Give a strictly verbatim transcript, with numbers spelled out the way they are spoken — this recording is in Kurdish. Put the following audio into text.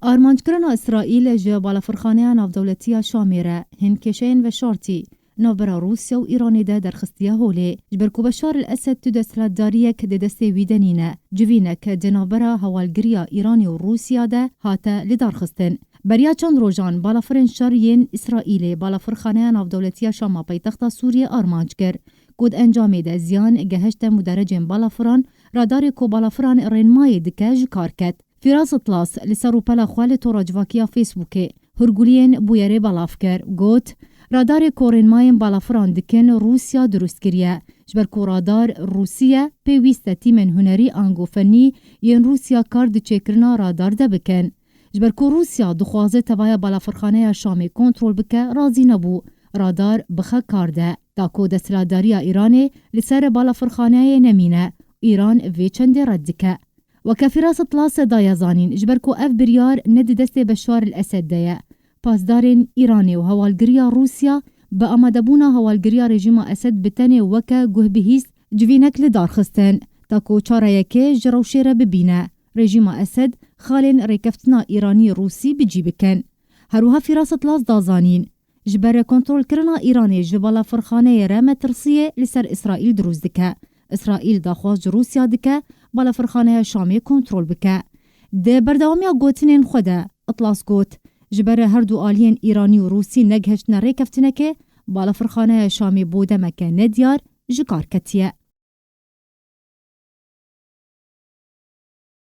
Armanckirina Îsraîl ji balafirxaneya navdewletî ya Şamê re hin kêşeyên veşartî navbera Rûsya û Îranê de derxistiye holê. Ji ber ku Beşar el Esed tu desthilatdariyek di destê wî de nîne, civînek di navbera hewalgiriya Îranê û Rûsya de hate lidarxistin. Beriya çend rojan balafirên şer yên Îsraîlê balafirxaneya navdewletî ya Şama paytexta Sûriyê armanc kir. Ku di encamê de ziyan gehişte muderecên balafiran, radarê ku balafiran rênmayê dike ji kar ket. Firas Atlas li ser rûpela xwe li tora civakiya Facebookê hurguliyên bûyerê belav kir. Got, radarê ku rênmayên balafiran dikin Rûsya dirust kiriye. Ji ber ku radar Rûsî ye, pêwîst e tîmên hunerî ango fennî yên Rûsya kar di çêkirina radar de bikin. Ji ber ku Rûsya dixwaze tevaya balafirxaneya Şamê kontrol bike, razî nebû radar bixe kar de. Da ku desthilatdariya Îranê li ser balafirxaneyê nemîne, Îran vê çendê red dike. Weke Firas Atlas daye zanîn, ji ber ku ev biryar ne di destê Beşar el Esed de ye. Pasdarên Îranê û hewalgiriya Rûsya bi amadebûna hewalgiriya rejîma Esed bi tenê weke guhbihîst civînek li dar xistin, da ku çareyekê ji rewşê re bibîne, rejîma Esed xalên rêkeftina Îranî-Rûsî bi cî bikin. Her wiha Firas Atlas da zanîn, ji ber kontrolkirina Îranê ji balafirxaneyê re metirsiyê li ser Îsraîl dirûst dike. Îsraîl daxwaz ji Rûsya dike balafirxaneya Şamê kontrol bike. Di berdewamiya gotinên xwe de Atlas got, ji ber herdu aliyên Îranî û Rûsî negihiştine rêkeftinekê, balafirxaneya Şamê bo demeke nediyar ji kar ketiye.